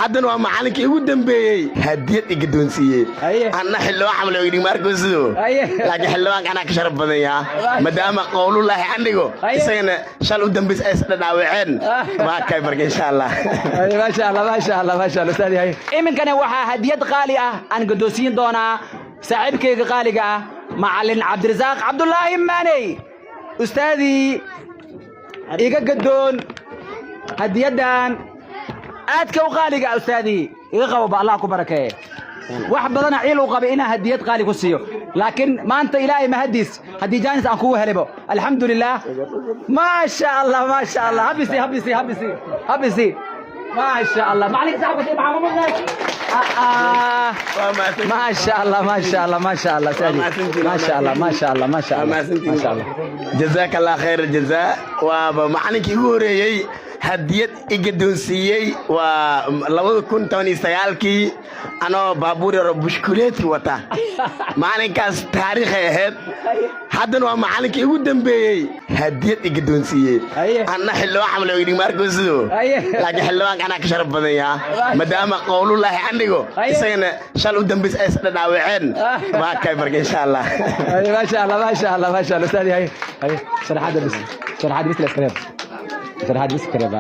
Haddana waa macalinkii ugu dambeeyey hadiyad i guddoonsiiyey. Anna xildhibaan camal oga dhig markusido, laakiin xildhibaanka anaa ka sharaf badan yaa, maadaama qowlullaahi andhigo isagana shal u dambeys ay isdhadhaawaceen. Waa kay marka, insha Allah. Maasha Allah, maasha Allah, maasha Allah, ustaadi. Haye, iminkana waxaa hadiyad qaali ah aan guddoonsiin doonaa saaxiibkayga qaaliga ah, macalin Cabdirasaaq Cabdulaahi Maaney. Ustaadii, iga gadoon hadiyaddan aadka u qaaliga ah. Ustaadii, iga qabo ba, Allah ku barakeeye. Wax badana ciil uu qabay inaan hadiyad qaali ku siiyo, laakiin maanta Ilaahay mahadiis haddii jaanis aan kugu helaybo, alxamdulilah. Maasha Allah, maasha Allah. Habisi, habisi, habisi, habisi. Maasha Allah, macalinka saxabka maxaa mudnaay. Maasha Allah, maasha Allah, maasha Allah, ustaadi, maasha Allah, maasha Allah, maasha Allah, maasha Allah. Jazaaka Allah khayr jazaa. Waaba macalinkii ugu horeeyey hadiyad i guddoonsiiyey. Waa 2019-kii, anoo baabuur yaroo bushkuleeti wata. Maalinkaas taariikhay ahayd. Haddana waa macalinkii ugu dambeeyey hadiyad i guddoonsiiyey. Anna xildhibaan camal oga dhig markusido, laakiin xildhibaanka anaa ka sharaf badan yaa, maadaama qowlullaahi andhigo isagana shal u dambeys ay isdhadhaawaceen. Waa kay marka, insha Allah. Maasha Allah, maasha Allah, maasha Allah, ustaadi. Haye, haye, sharaxaadda bis, sharaxaad bis la iskareeb, sharaxaad bis iskareeb.